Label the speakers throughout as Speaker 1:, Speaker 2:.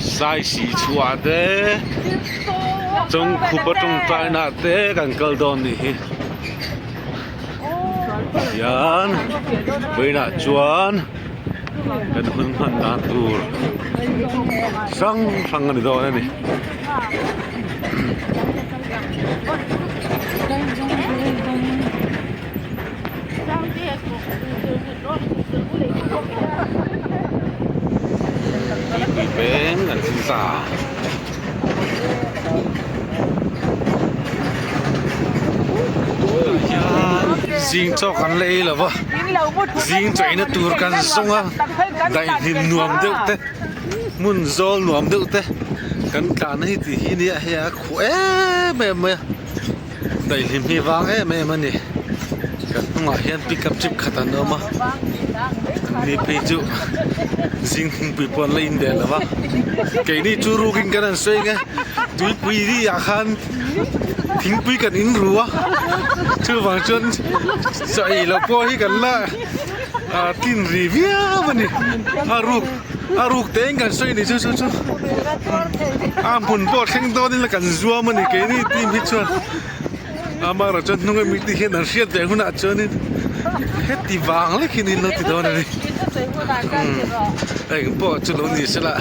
Speaker 1: Sai si chhuah te Chawngkhupa tawngtaina te kan kal dawn nih hi tihian vawiinah chuan kan hun hman dan tur hrang hrang a ni dawn a ni. Tui peng an thing ta. Tunah hian zing chaw kan la ei lo va, zing chaw-ina tur kan zawng a, daihlim nuam deuh te, hmun zawl nuam deuh te kan tlan a hi tih hi nia hei a khuh em em mai a. Daihlim hi vang em em a ni kan hnungah hian pickup chip khat an awm a ni phei chu zing thingpui pawh an la in ve lo va keini chu rukin kan han sawi ang e tuipui ri ah khan thingpui kan in ru a chuvang chuan chaw ei loh pawh hi kan la ah tlin ri viau a ni a ruk a ruk te in kan sawi a ni chu chu chu a hmun pawh thleng dawn ila kan zuam a ni keini team hi chuan amaherawh chuan hnung ami te hian an hriat ve hunah chuanin heti vang lek hian in lo ti dawn a ni umm engpawh chu lo ni sela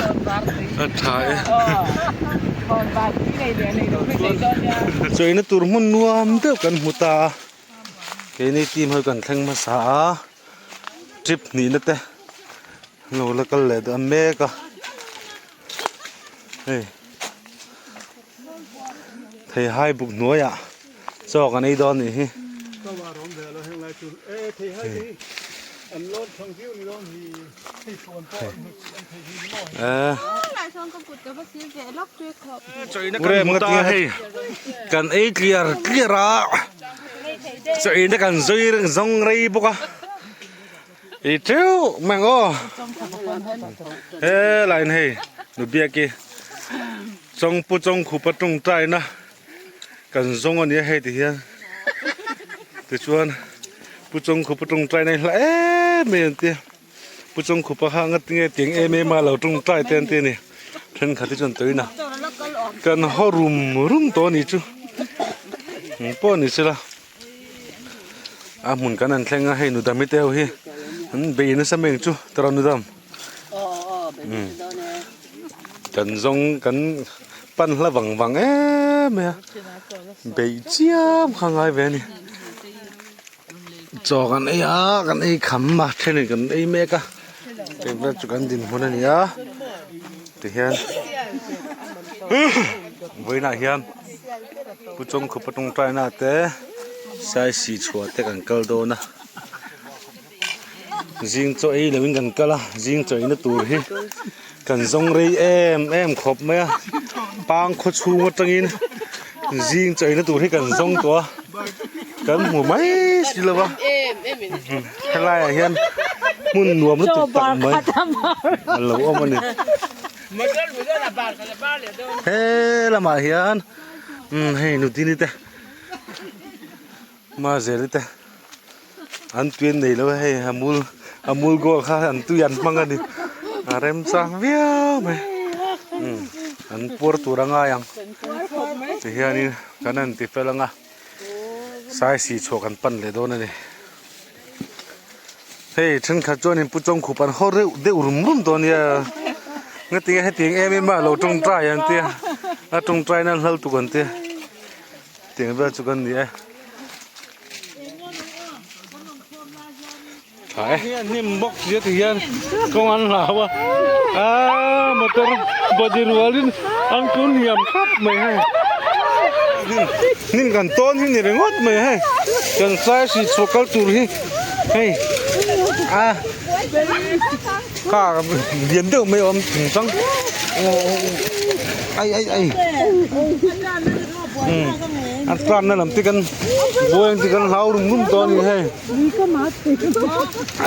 Speaker 1: a tha e chawina tur hmun nuam deuh kan hmu ta a keini team ho kan thleng hmasa a trip hnihna te lo la kal leh dawn mek a hei theihai buk hnuaiah chaw kan ei dawn nih hi. Kan ei tliar tliar a chaw te kan zui zawng rei bawk a ei teuh mai ang aw helai in hei nu biaki chawngpu chawngkhupa tawngtaina kan zawng a nia hei ti hian tichuan pu chawngkhupa tawngtaina hi hla em em an tia pu chawngkhupa kha nga tinge tiang em em a lo tawngtai te an ti a ni thenkhat hi chuan tuina kan haw rum rum tawh a ni chu engpawh ni sela a hmun kan han thleng a hei nudam hi te ho hi an bei nasa mai ang chu tiraw nudam kan zawng kan pan hla vang vang em mai a beih chiam kha a ngai ve a ni chaw kan ei a kan ei kham a thenin kan ei mek a tih vel chu kan dinhmun a ni a tihian vawiinah hian Pu Chawngkhupa tawngtaina te Saisi chhuah te kan kal dawn a zing chaw ei lovin kan kal a zing chaw eina tur hi kan zawng rei em em khawp mai a pang khaw chhung atangin zing chaw eina tur hi kan zawng tawh a kan hmu mai si lo va helai ah hian hmun nuam lutuk tak mai a lo awm a ni. He lamah hian umm hei nutini te mazeli te an tui an nei lo a hei amul amul gold kha an tui an hmang a ni a remchang viau mai umm an puar tur a ngai ang tihianin kan han ti fel ang a saisi chhuah kan pan leh dawn a ni. Hei thenkhat chuanin pu Chawngkhup an haw reuh deuh rum rum tawh ania ngatinge hetiang em em a lo tawngtai an tia a tawngtai nan hlal tuk an tia tiang vel chu kan ni e tha e hnim bawk sia ti hian kawng an hlau a aaa motor body rualin an kun hniam khawp mai hei hnim kan tawn hi ni ringawt mai hei kan sai hri chhuah kal tur hi hei a car lian deuh mai a awm thing chang ai ai ai a tlan na lam te kan buai ang tih kan hlau rum rum tawh a ni hei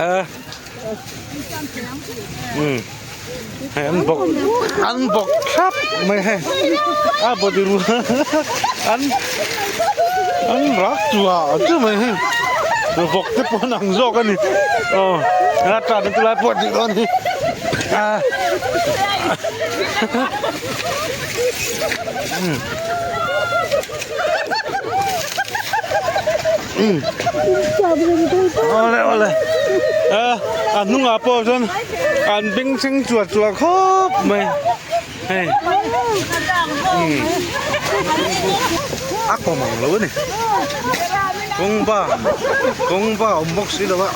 Speaker 1: a hei an bawk an bawk thlap mai hei a body ru an an rak chua chu mai hei vawk te pawh an ang zawk a ni aw a tan chu lai pawh tih dawn hi. Ah. Awle awle. Ah, a hnungah pawh chuan an bengchheng chuah chuah khawp mai. Hei. A kawm ang lo a ni. Kawngba kawngba a awm bawk si lo a.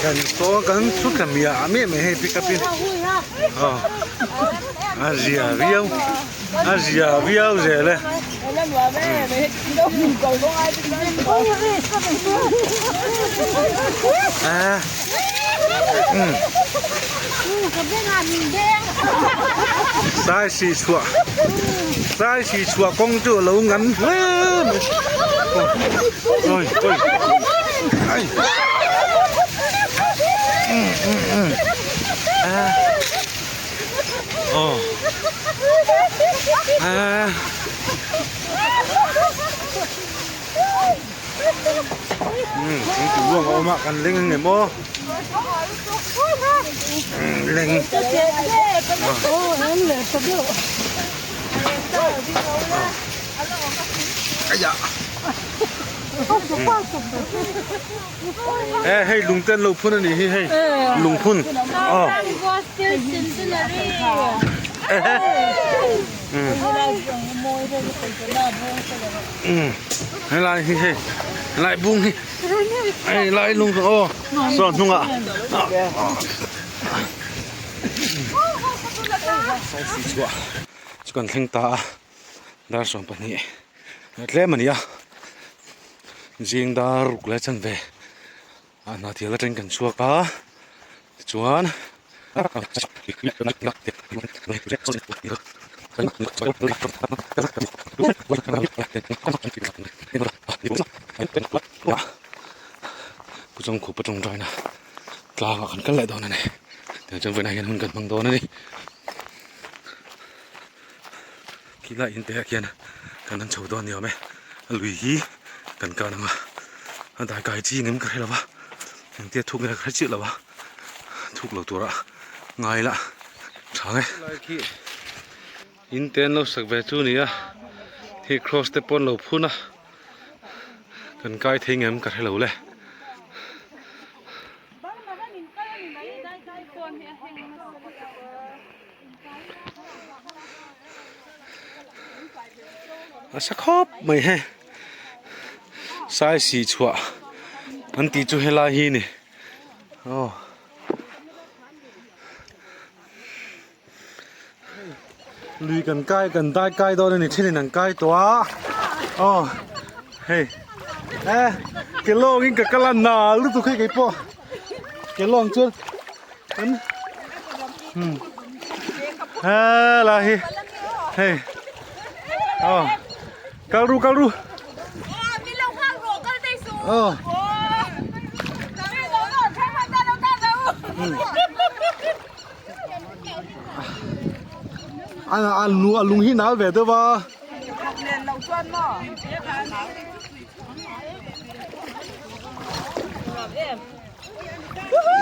Speaker 1: Kan saw kan thu thla miah miah mai hei pick up in. Aw a zia viau a zia viau zel e. A umm Sai si chhuah sai si chhuah kawng chu a lo ngan hle mai oi oi ai um um um a aw a um thingtui luang a awm a kan leng ang em aw um leng aiah e hei lung te an lo phun a nih hi hei lungphun aw um helai hi hei helai bung hi hei lai lung chu aw saw hnungah saisi chhuah chu kan thleng ta a dar 12 tlem a ni a zing dar ruk leh chanve a hna thial atangin kan chhuak a tichuan Pu Chawngkhupa tawngtaina tlangah kan kal leh dawn a ni tiang chuan vawiinah hian hun kan hmang dawn a ni khilai in te ah khian kan han chho dawn ni awm e a lui hi kan kan ang a a dai kai chi ngem ka hre lo va engtia thuk nge ka hre chiah lo va thuk lo tura ngai lah tha nge lai khi in te an lo sak ve chu ni a hei cross te pawh an lo phun a kan kai thei ngem ka hre lo le. A sa khawp mai he sai si chhuah an tih chu helai hi ni aw. Lui kan kai kan dai kai dawn a ni thenin an kai tawh a aw hei e ke lawngin ka kal a nal lutuk hei keipawh ke lawng chuan kan hmm helai hi hei aw kal ru kal ru aw a a lung a lung hi nal ve deuh a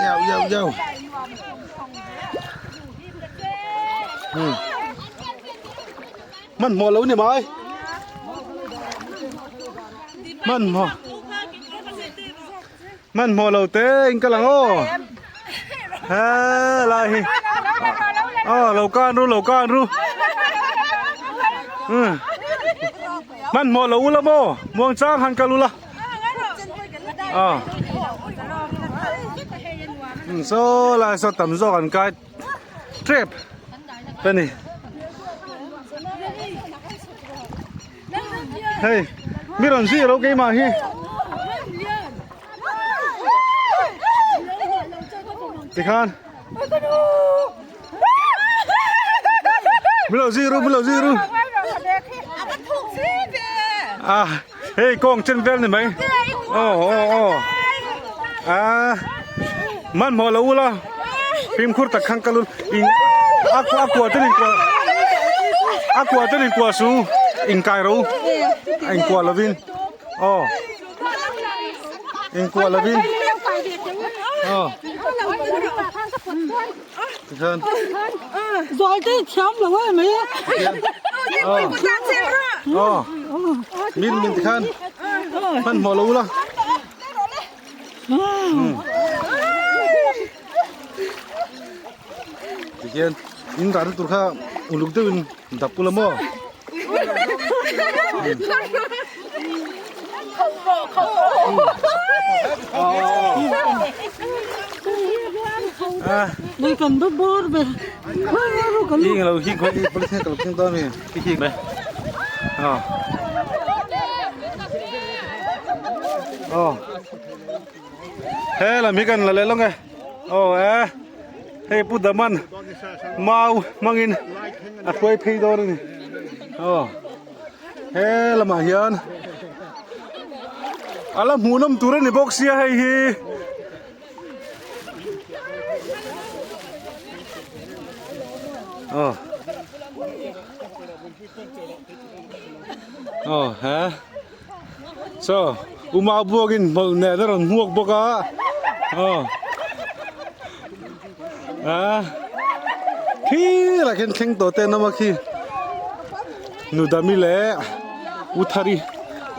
Speaker 1: yau yau yau hmm hmanhmawh lo ni mai hmanhmawh Hmanhmawh lo te in kal ang aw. Helai hi. Aw lo kan ru lo kan ru. Hmm. Hmanhmawh lo ula maw? Muang chang han kal ula. Aw. Hmm, saw lai saw tam zawk an kai trep ta ni. Hei mi rawn zui alo keimah hi. Tikhan. Mi lo zui ru mi lo zui ru. Ah hei kawng chen vel ni mai. Aw aw aw. Ah hmanhmawh lo ula fimkhur tak khan kal ul in a a kua ten in kuah a kua ten in kuah su in kai ro a in kuah lovin aw in kuah lovin aw. Tikhan.
Speaker 2: Zawl te thiam lo e mai a.
Speaker 1: Aw. Min min tikhan. Hman hmawh lo ula. Tikhian in rah na tur kha uluk deuhin dap ula maw.
Speaker 2: Nei kan ba bor ber.
Speaker 1: Hi lo hi khoi police kal king to mi hi hi be. Oh. Oh. He lam hi kan la leh lawng e. Oh eh. Hei Pu Daman mau hmangin a hruai phei dawn a ni. Aw he lamah hian a la hmuhnawm tur a ni bawk sia hei hi. Aw aw he Chaw u mau buakin hmawlh nen a rawn hmuak bawk a aw a khirah khian thleng tawh te an awm a khi Nudami leh U Thari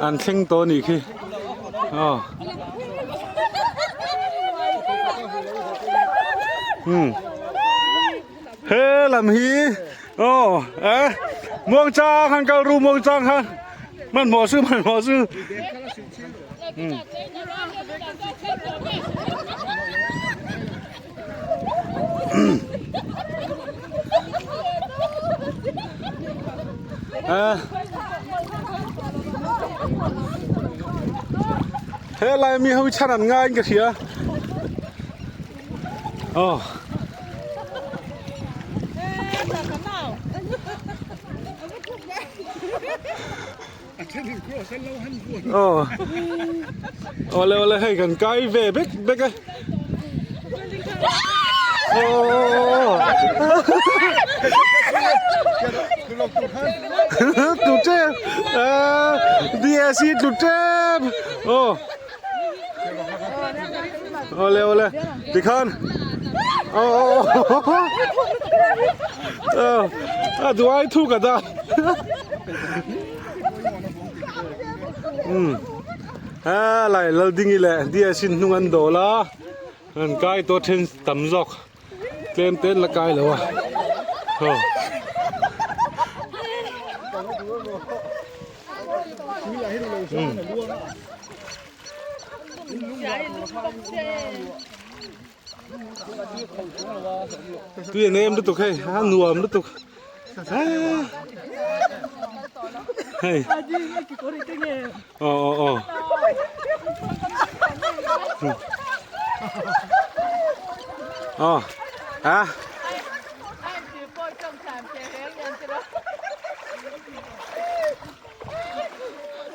Speaker 1: an thleng tawh a nih khi aw umm he lam hi aw e muangchang han kal ru muangchang han. Hmanhmawh su hmanhmawh su. He lai mi ho chhan an ngai in ka hria. Aw. Aw awle awle hei kan kai ve bek bek a aw tlu tep DSC tlu tep aw awle awle tikhan aw aw a duai thu ka da um a lai lal ding i leh dia sin hnung an dawl a an kai tawh then tam zawk tlem te an la kai lo a aw. Tui an em lutuk hei a nuam lutuk hei aw aw aw aw a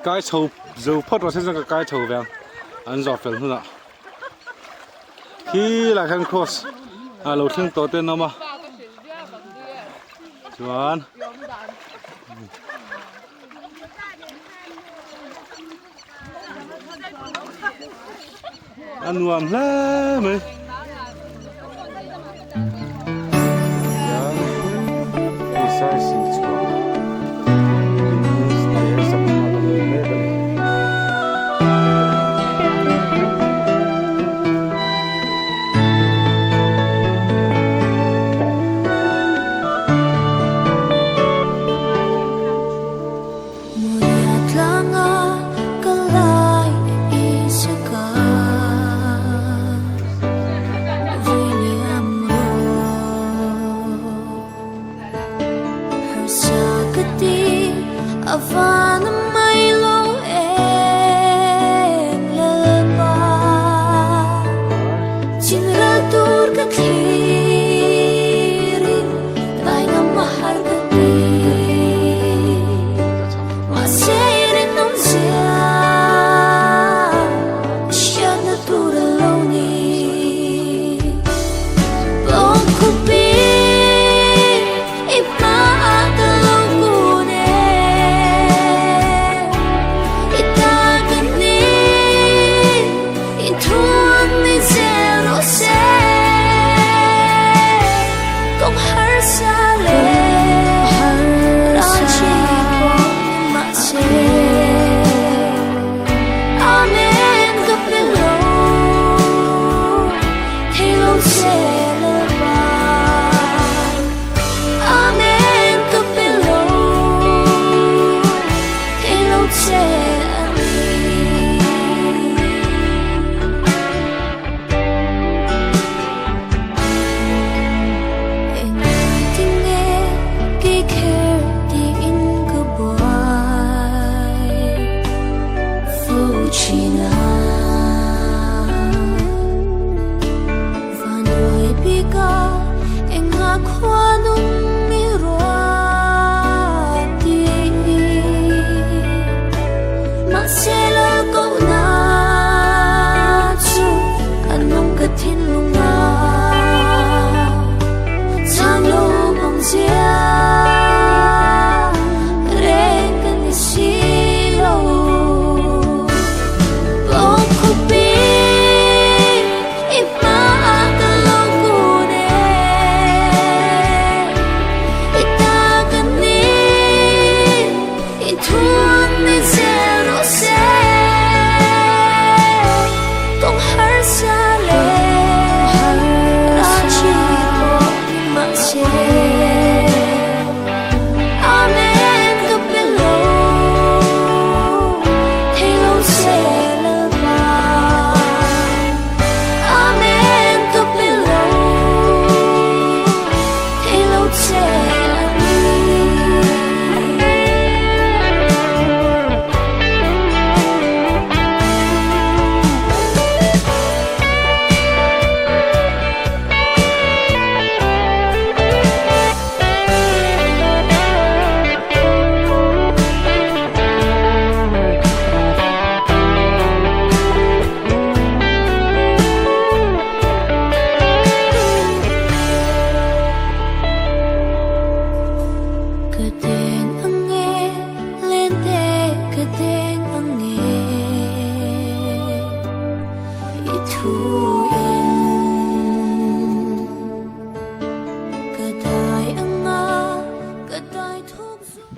Speaker 1: Kai chho zo phawt rawh se chuan ka kai chho ve ang an zawh fel hunah khi lai khan cross a lo thleng tawh te an awm a chuan a nuam hle mai.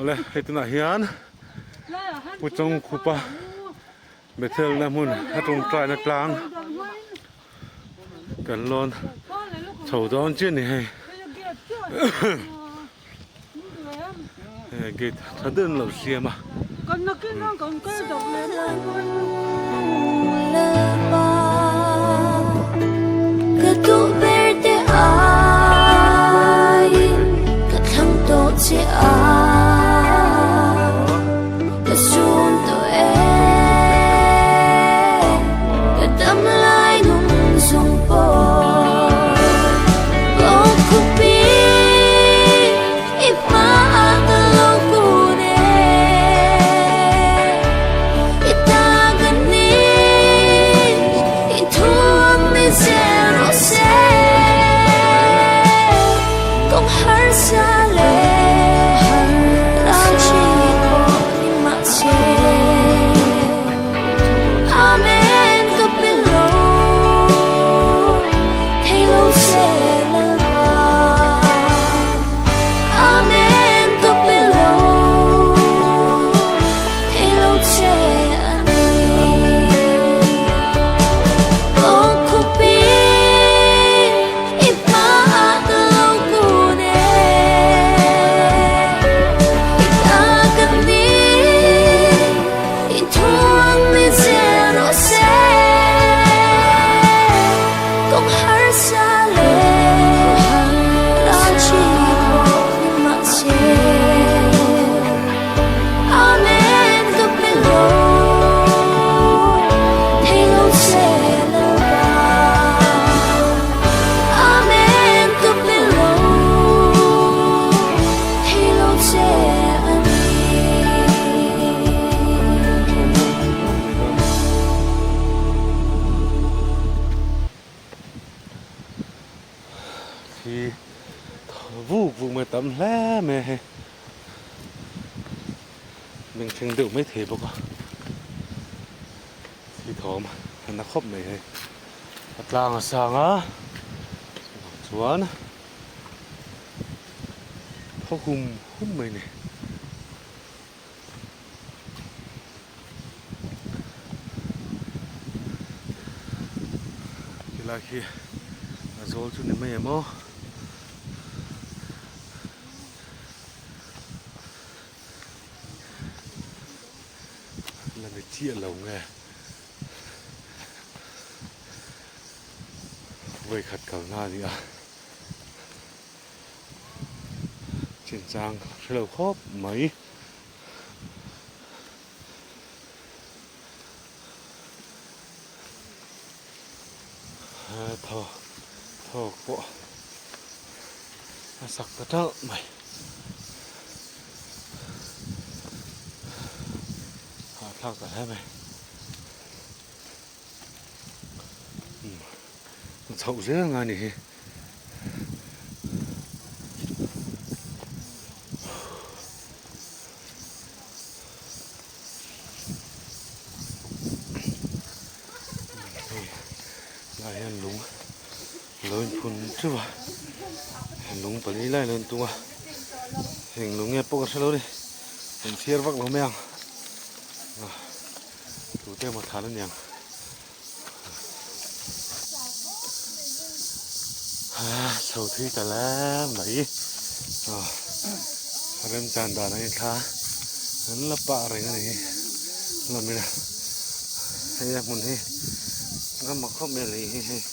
Speaker 1: Awle hei tunah hian Pu Chawngkhupa Bethel na hmun a tawngtaina tlang kan lawn chho dawn chiah a ni hei. Gate tha deuh an lo siam a. Khi vuk vuk mai tam hle mai a hei bengchheng deuh mai thei bawk a thli thawm a na khawp mai hei a tlang a sang a chuan thaw hum hum mai a ni. Helai hi a zawl chu ni mai em aw. La ni chiah lo nge. Vawikhat kalna a ni a. Chinchang hre lo khawp mai. Thaw thawk pawh a sak ta ṭalh mai. Hahthlak ta hle mai. Chhoh zel ngai ni hi. Lai hian lung lo inphun teuh a lung pali lai lo intung a eng lung nge pawh ka hre lo a ni in chhiar vak lo mai ang tute emaw than a niang. Chho thui ta le mai remchan dan a inthla an la pah reng a ni hi lamina hei a hmun hi a mak khawp mai a lei hi hei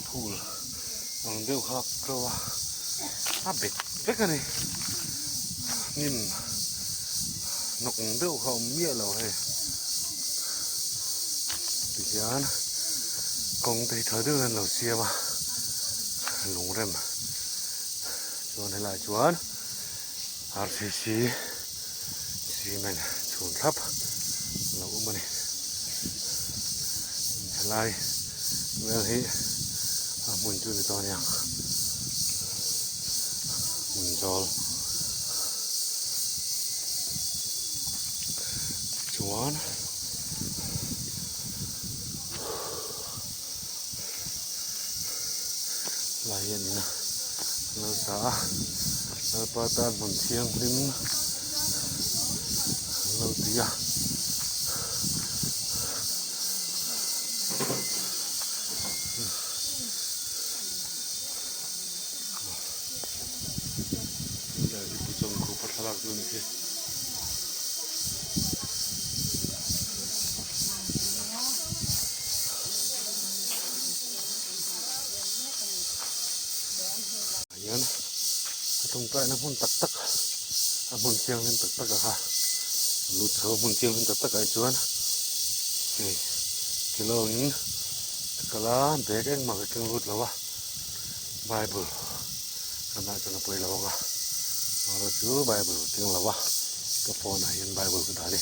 Speaker 1: phul ang deuh kha a klo a a bet vek a ni hnim hnawk deuh kha a awm miah lo hei tihian kawng te hi tha deuhin an lo siam a lungrem chuan helaiah chuan rcc cement chhun thlap a lo awm a ni helai vel hi a hmun chu ni tawh a niang hmun zawl chuan lai hian in a. Lo sa a, Lalpa tan hmun thianghlim an lo ti a. Tunlai hi Pu Chawngkhupa thlalak chu a ni khi. Hian a tawngtaina hmun tak tak a hmun thianghlim tak tak a kha lut chho hmun thianghlim tak tak ah hi chuan hei kilawngin ka kal a bag engmah ka keng lut lo a bible ka dah chuan a pawi lo ang a erawh chu bible ka keng lo a ka phone ah hian bible ka dah a ni.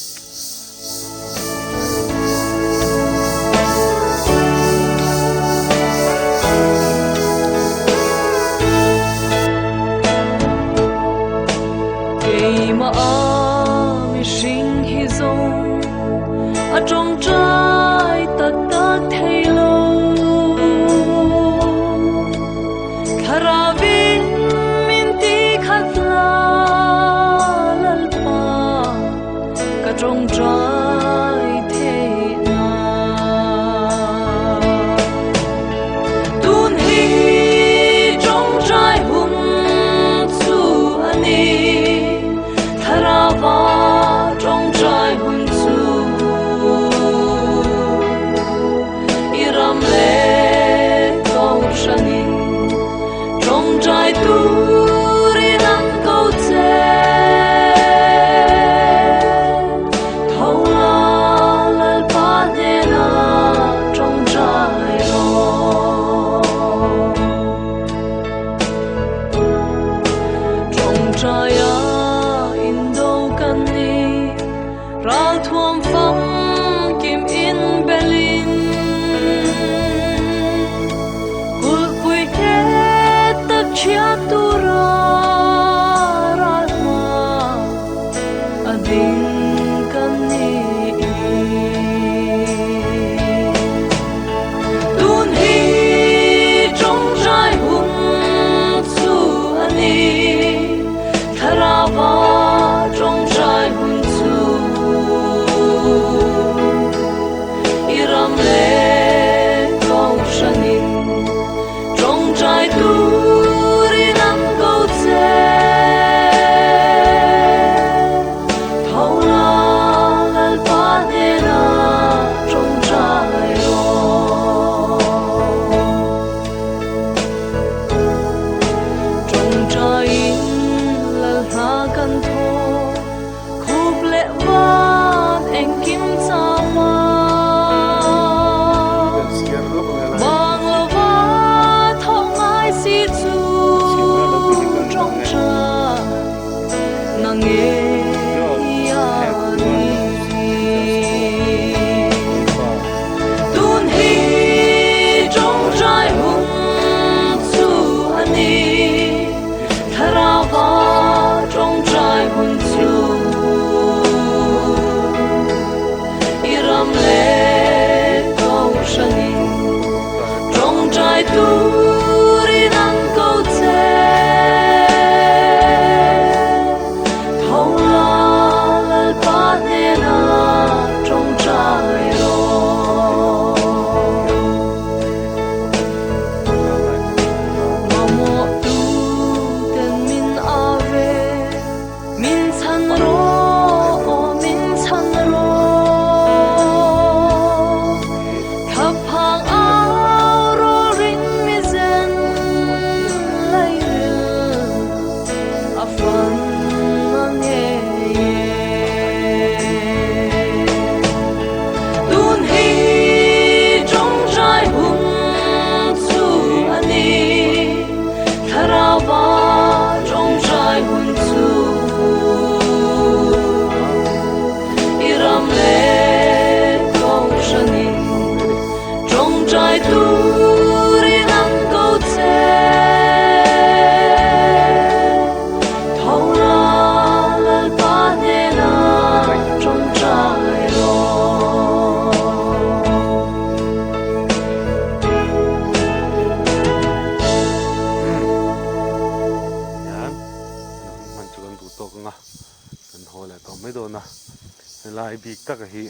Speaker 1: Helai bik taka hi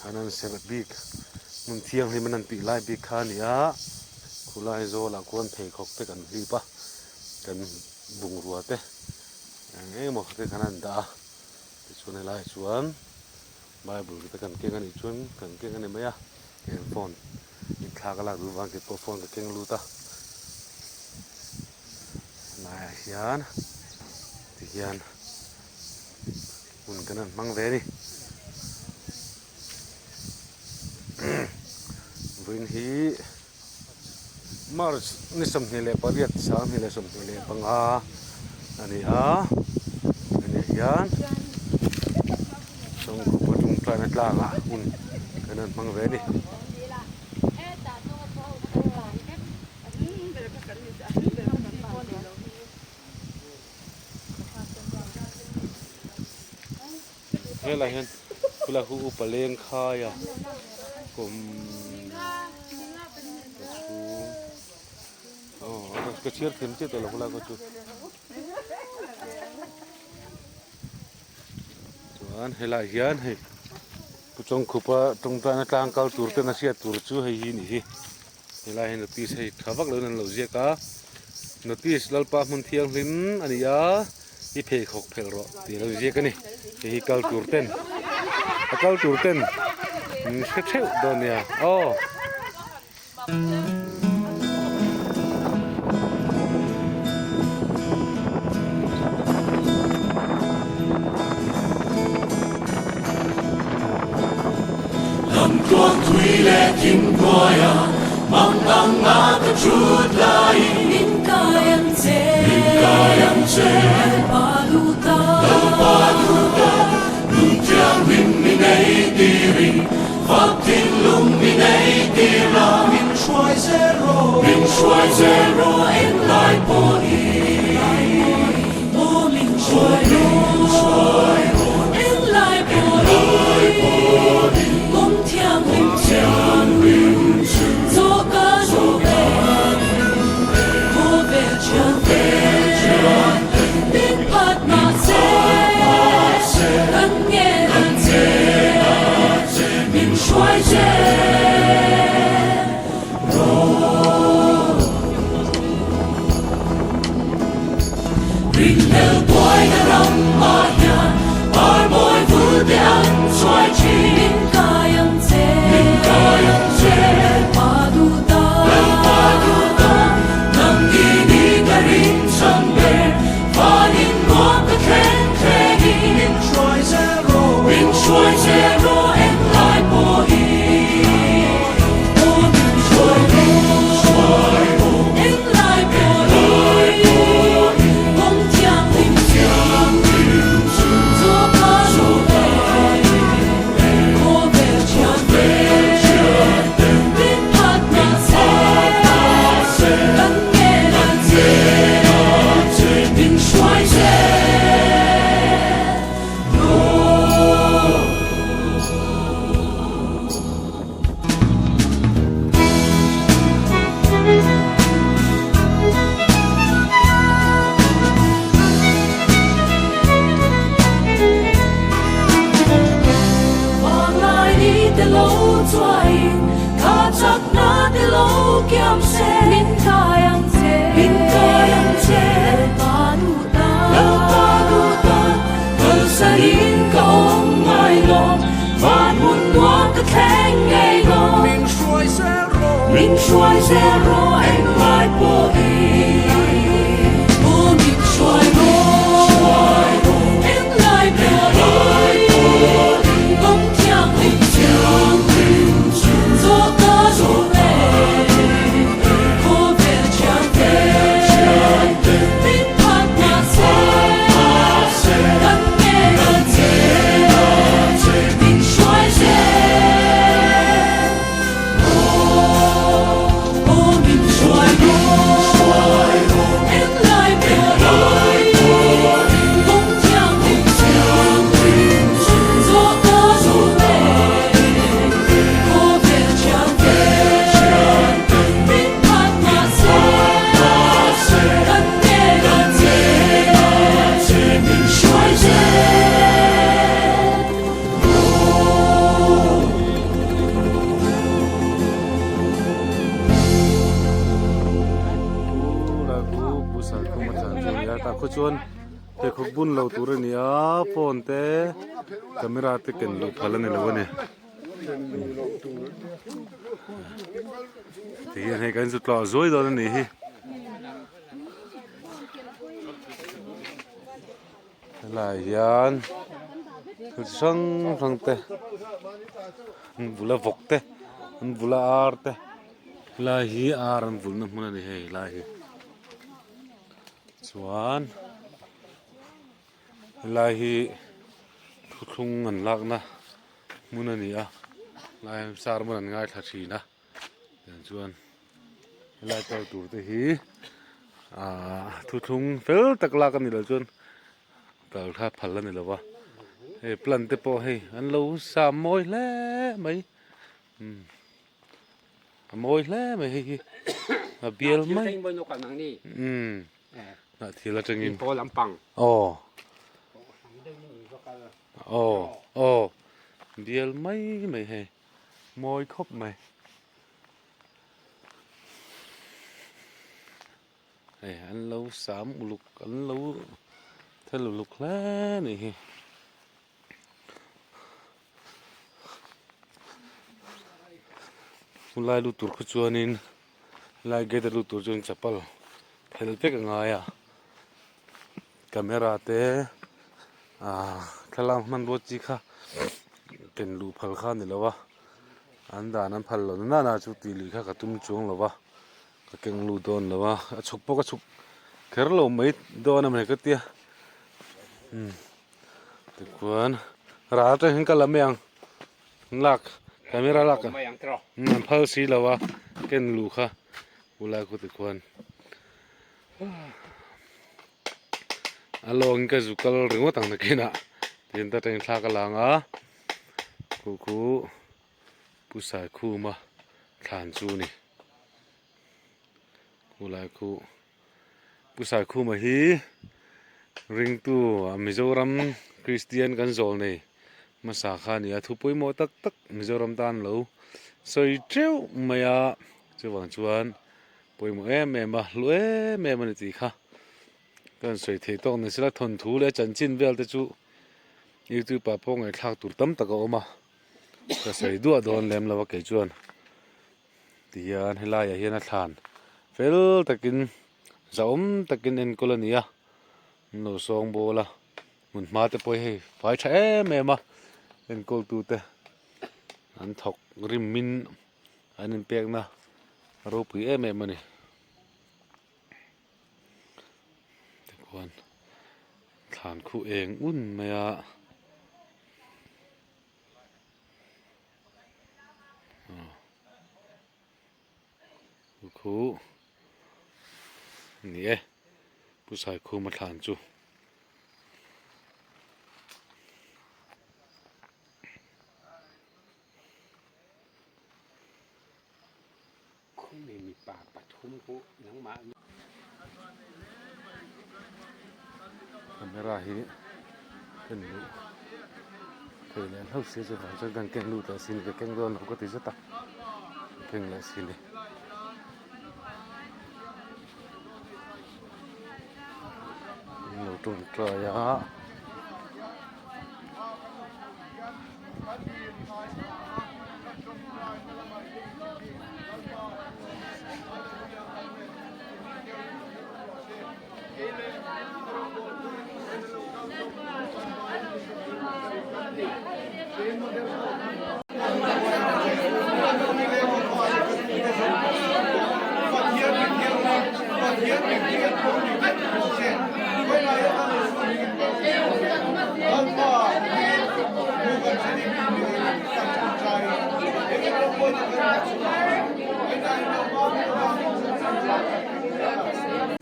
Speaker 1: an an serh bik hmun thianghlim an an tih lai bik kha a ni a, khulai zawlah khuan pheikhawk te kan hlip a, kan bungrua te eng eng emaw te khan an dah a, tichuan helaiah chuan bible te kan keng a nih chuan kan keng a ni mai a, heng phone in thla ka lak duh vang tih pawh phone ka keng lut a, helaiah hian tihian. Hun kan han hmang ve a ni. Vawiin hi March ni 28 2025 a ni a, hemi hian Chawngkhupa tawngtaina tlangah hun kan han hmang ve a ni. Helai hian khulai khu upa leng khai a kum chhung aw ka chhiar thiam chiah tawh lo khulai khaw chu chuan helai hian hei pu Chawngkhupa tawngtaina tlang kal tur ten a hriat tur chu hei hi a nih hi. Helai hi notice hei tha vak loin an lo ziak a, notice Lalpa hmun thianghlim a ni a, i pheikhawk phelh rawh tih a lo ziak a ni, hei hi kal tur ten a kal tur ten min hre theuh dawn nia aw.
Speaker 3: Lamtluang thui leh thim hnuaia mang ang a ka thut laiin
Speaker 4: Min kai ang che
Speaker 3: Min kai ang che
Speaker 4: Lalpa duh ta
Speaker 3: Lalpa duh ta Nun thianghlim mi nei tirin Fak thinlung mi nei tir la
Speaker 5: Min hruai zel rawh
Speaker 3: Min hruai zel rawh englai pawhin
Speaker 4: Aw min hruai rawh Englai pawhin Kawng thianghlim chu Zawh ka duh e Khawvel thiante Min phat mahse Kan ngen a che Min hruai zel rawh.
Speaker 3: Rinhlel buaina ram ah hian par mawi vul te an chhuai thin.
Speaker 4: Min kai ang che.
Speaker 3: Min kai ang che.
Speaker 4: Lalpa duh ta.
Speaker 3: Lalpa duh ta. Nang hi ni ka rin chhan ber. Vanin nuam ka thleng thleng in.
Speaker 5: Min hruai zel rawh.
Speaker 3: Min hruai zel rawh englai pawhin.
Speaker 4: Aw min hruai rawh. Englai pawhin. Kawng thianghlim chu. Chaw ka duh e. Khawvel thiante. Min phat mahse. Kan ngen a che.
Speaker 3: Min hruai zel rawh.
Speaker 4: Vanglai ni te lo chuaiin tha chakna te lo kiam se. Min kai ang che.
Speaker 3: Min kai ang che.
Speaker 4: Lalpa duh ta.
Speaker 3: Lalpa duh ta. Kalsanin ka awm ngai lo. Van hmun nuam ka thleng ngei lo.
Speaker 5: Min hruai zel rawh.
Speaker 3: Min hruai zel rawh englai pawhin.
Speaker 4: Aw min hruai rawh. Englai pawhin. Kawng thianghlim chu. Chaw ka duh e. Khawvel thiante. Min phat mahse. Kan ngen a che. Min hruai zel rawh. Aw min hruai.
Speaker 1: Saikhuma thlan chu a ni a tah khaw chuan pheikhawk bun lo tur a ni a phone te camera te ken luh phal a ni lo a ni tihian hei kan zu tlawh zuai dawn a nih hi. Helaiah hian thil chi hrang hrang te an bula vawk te an bula ar te helai hi ar an vulhna hmun a ni hei helai hi chuan helai hi thuthlung an lakna hmun a ni a helai hian sermon an ngaithla thin a tiang chuan helai kal tur te hi ahh thuthlung fel tak lak a ni loh chuan kal kha phal a ni lo va hei plant te pawh hei an lo sa mawi hle mai umm a mawi hle mai hei hi a bial mai umm hnah thil atangin aw aw aw bial mai mai hei. Mawi khawp mai. Hei an lo sam uluk an lo thel uluk hle a nih hi. Khulai lut tur kha chuanin helai gate a lut tur chuan chapal phel vek a ngai a camera te ah thlalak hmanrua chi kha ken luh phal kha a ni lo a an dan an phal lo na na chu tih luih kha ka tum chuang lo va ka keng lut dawn lo a a chhuk pawh ka chhuk kher lo mai dawn a mawni ka tia umm tichuan ral atang hian ka la mai ang lak camera lak an phal si lo a ken luh kha ulai khaw tikhuan. A lawngin ka zu kal ringawt ang nakinah tiin ta tangin thla ka lang a khu khu Pu Saikhuma thlan chu a ni khulai khu Pu Saikhuma hi ringtu Mizoram Kristian kan zawl nei hmasa kha a ni a thu pawimawh tak tak Mizoram tan lo sawi teuh mai a chuvang chuan. Pawimawh em em a, hlu em em a ni tih kha ka rawn sawi thei tawk ni sela thawnthu leh chanchin vel te chu youtube ah pawh ngaihthlak tur tam tak a awm a, ka sawi duah dawn lem lo a kei chuan tihian helaiah hian a thlan fel takin zahawm takin enkawl a ni a, an lo sawng bawl a hmun hma te pawh hi hei fai tha em em a enkawl tute an thawk rim in. An inpekna ropui em em a ni. Tikhuan thlan khu eng un mai a. Khu ni e Pu Saikhuma thlan chu. Camera hi ken luh thei leh hlauh sia chuvang chuan kan keng lut leh si ni ka keng dawn lo ka ti zet a keng leh si ni. An lo tawngtai a.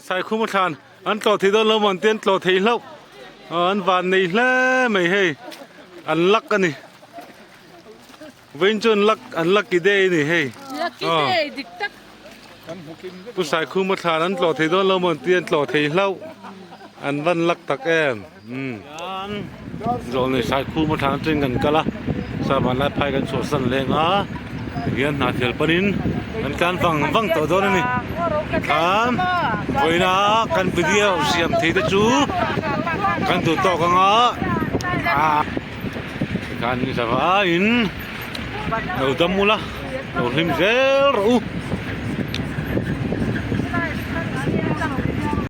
Speaker 1: Saikhuma thlan an tlawh thei dawn lo maw an tia an tlawh thei hlauh an van nei hle mai hei an luck a ni vawiin chu an luck an lucky day a ni hei
Speaker 2: Lucky day dik tak.
Speaker 1: Pu Saikhuma thlan an tlawh thei dawn lo maw an tia an tlawh thei hlauh an van luck tak em umm Zawlnei Saikhuma thlan atangin kan kal a Savanlai phai kan chhuahsan leng a tihian hna thial panin kan tlan vang vang tawh dawn a ni thlam. Vawiina kan video siam thei te chu kan duh tawk ang a ah tikhan ni zavaiin lo dam ula lo hlim zel rawh u.